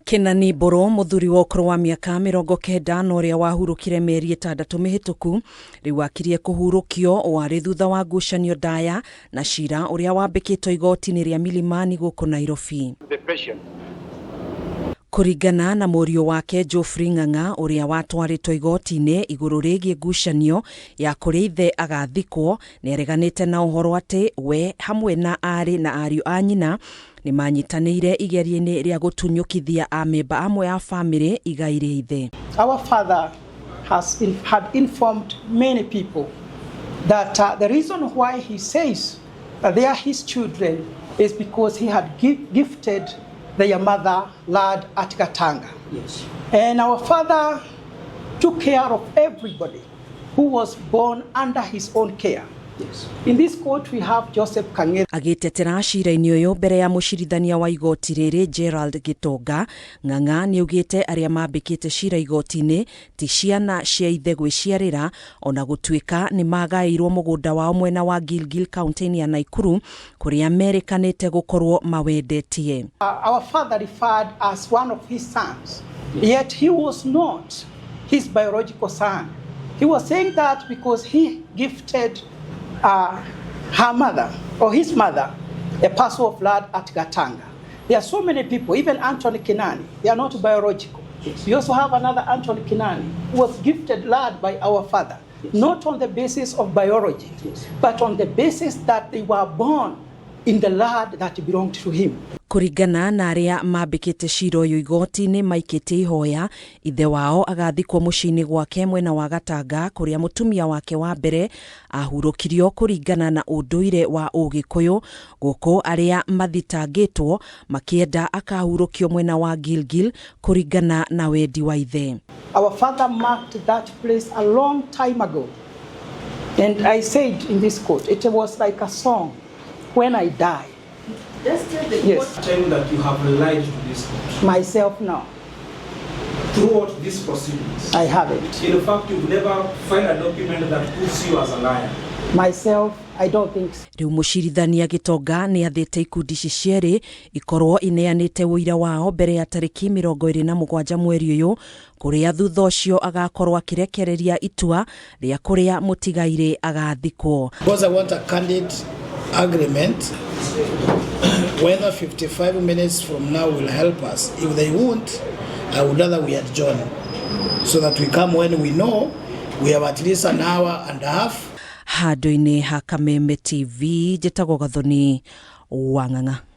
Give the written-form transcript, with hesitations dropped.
Kĩnani Mbũrũ, mũthuri wa ũkũrũ wa mĩaka 90 na ũrĩa wahurũkire mĩeri 6 mĩhĩtũku, rĩu akirie kũhurũkio warĩ thutha wa ngucanio ndaya na cira ũrĩa wambĩkĩtwo igoti-inĩ rĩa Milimani gũkũ Nairobi. The patient. Kũringana na mũriũ wake Geoffrey Ng'ang'a ũrĩa watwarĩtwo igoti-inĩ igũrũ rĩgiĩ ngucanio ya kũrĩa ithe agathikwo, nĩareganĩte na ũhoro atĩ we hamwe na aarĩ na ariũ a nyina nĩmanyitanĩire igeria-inĩ rĩa gũtunyũkithia amemba amwe a famĩlĩ igai rĩa ithe. Our father has in, had informed many people that the reason why he says that they are his children is because he had gifted their mother land at Gatanga. And our father took care of everybody who was born under his own care. In this court, we have Joseph Kang'ethe. Agĩtetera cira-inĩ ũyũ mbere ya mũcirithania wa igoti rĩrĩ Gerald Gĩtonga, Ng'ang'a nĩaugĩte arĩa mambĩkĩte cira igoti-inĩ ti ciana cia ithe gwĩciarĩra ona gũtuĩka nĩmagaĩirwo mũgũnda wao mwena wa Gilgil kaunti-inĩ ya Naikuru kũrĩa merĩkanĩte gũkorwo mawendetie. Our father referred as one of his sons, yet he was not his biological son. He was saying that because he gifted her mother or his mother a parcel of land at Gatanga. There are so many people, even Anthony Kinani, they are not biological. We also have another Anthony Kinani who was gifted land by our father, not on the basis of biology, but on the basis that they were born in the land that belonged to him. Kũringana na arĩa mambĩkĩte cira ũyũ igoti-inĩ maikĩtie ihoya ithe wao agathikwo mũciĩ-inĩ gwake mwena wa Gatanga kũrĩa mũtumia wake wa mbere ahurũkirio kũringana na ũndũire wa Ũgĩkũyũ, gũkũ arĩa mathitangĩtwo makĩenda akahurũkio mwena wa Gilgil kũringana na wendi wa ithe. Our father marked that place a long time ago. And I said in this court, it was like a song, "When I die." Just tell the court. Time that you have relied to this court. Myself now. Throughout these proceedings. I haven't. In fact, you've never filed a document that puts you as a liar. Myself, I don't think so. Rĩu mũcirithania Gĩtonga nĩ athĩte ikundi ici cierĩ ikorwo ineanĩte ũira wao mbere ya tarĩki 27 mweri ũyũ, kũrĩa thutha ũcio agakorwo akĩrekereria itua rĩa kũrĩa mũtigairĩ agathikwo. Because I want a candid agreement whether 55 minutes from now will help us. If they won't, I would rather we adjourn so that we come when we know we have at least an hour and a half. Handũ-inĩ ha Kameme TV, njĩtagwo Gathoni Wang'ang'a.